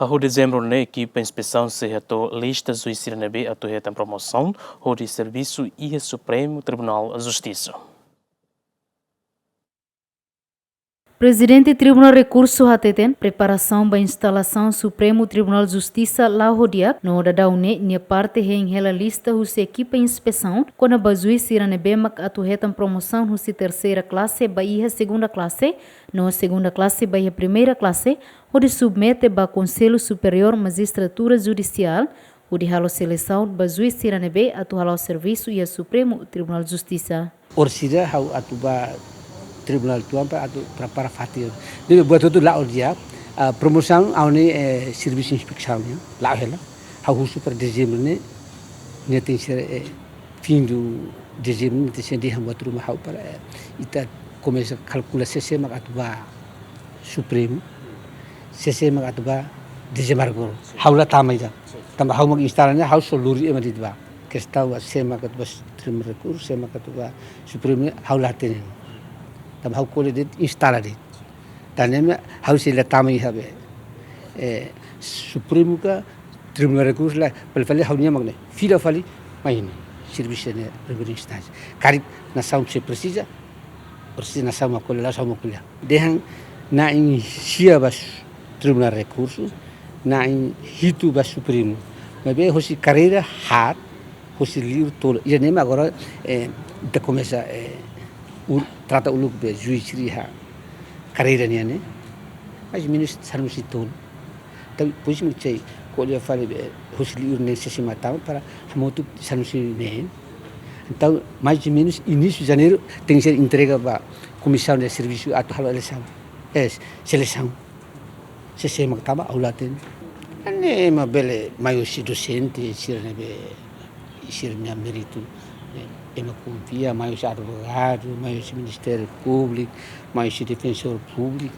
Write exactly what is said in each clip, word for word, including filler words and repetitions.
Hahú dezembru ne'e ekipa inspesaun sei hato'o lista juís sira ne'ebé atu hetan promosaun hodi servisu iha Supremu Tribunál Justisa. Prezidente Tribunál Rekursu hateten, preparasaun ba instalasaun Supremu Tribunál Justisa la'o ho di'ak, no daudaun ne'e nia parte hein hela lista husi ekipa inspesaun kona-ba juís sira ne'ebé mak atu hetan promosaun husi terseira klase ba iha segunda klase, no segunda klase ba iha primeira klase, hodi submete ba Konsellu Superiór Majistratura Judisiál, hodi halo selesaun ba juís sira ne'ebé atu hala'o servisu iha Supremu Tribunál Justisa. Orsida ha'u atu ba tribunál tuan para atu prepara fatin. Ne'ebé buat hotu la'o ho di'ak, ah, promosaun ha'u-nia, eh, servisu inspesaun nian la'o hela. Ha'u husu para dezembru ne'e, nia tenke ser, eh, fim do dezembro, nia tenke ser dehan buat ruma ha'u para, eh, ita komesa kalkula sé-sé mak atu ba Supremu, sé-sé mak atu ba dezembro. Ha'u la tama ida. Tanba ha'u mak instala ne'e, ha'u só lori ema de'it ba. Kestaun ba sé mak atu ba Tribunál Rekursu, sé mak atu ba Supremu, ha'u la hatene. Tanba ha'u ko'alia de'it, instala de'it. Tan ne'e mak ha'u sei la tama iha be, eh, Supremu ka Tribunál Rekursu lae, fali-fali ha'u-nia mak ne'e. Fila fali, mai ne'e. Servisu ne'e primeira instánsia. Karik nasaun sei presiza, presiza nasaun mak ko'alia, la ha'u mak ko'alia. Dehan na'in sia ba Tribunál Rekursu, na'in hitu ba Supremu. Maibé hosi karreira haat, hosi liur tolu. Ida-ne'e mak agora, eh, ita komesa, eh, ul-, trata uluk be juís sira iha karreira nian ne'e. Mais ou menus sanulu-resin-tolu. Entaun, depois mak sei ko'alia fali be, hosi liur ne'e sé-sé mak tama para hamutuk sanulu-resin-neen. Entaun, mais ou menus inísiu janeiru tenke ser entrega ba Komisaun de Servisu atu halo eleisaun. Eh, selesaun. Sé-sé mak tama ha'u la hatene. Ne'e mak bele mai husi dosente, sira ne'ebé sira-nia méritu, eh, ema konfia, mai husi advogadu, mai husi Ministériu Públiku, mai husi Defensór Públiku,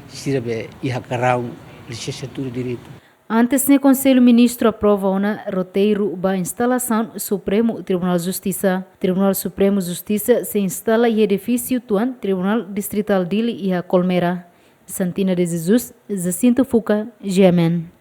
sira be iha graun lisensiatura direitu. Antes ne'e Konsellu Ministru aprova ona roteiru ba instalasaun Supremu Tribunál Justisa. Tribunál Supremu Justisa sei instala iha edifísiu tuan Tribunál Distritál Dili iha Colmera. Santina de Jesus, Jacinto Fuca, G M N.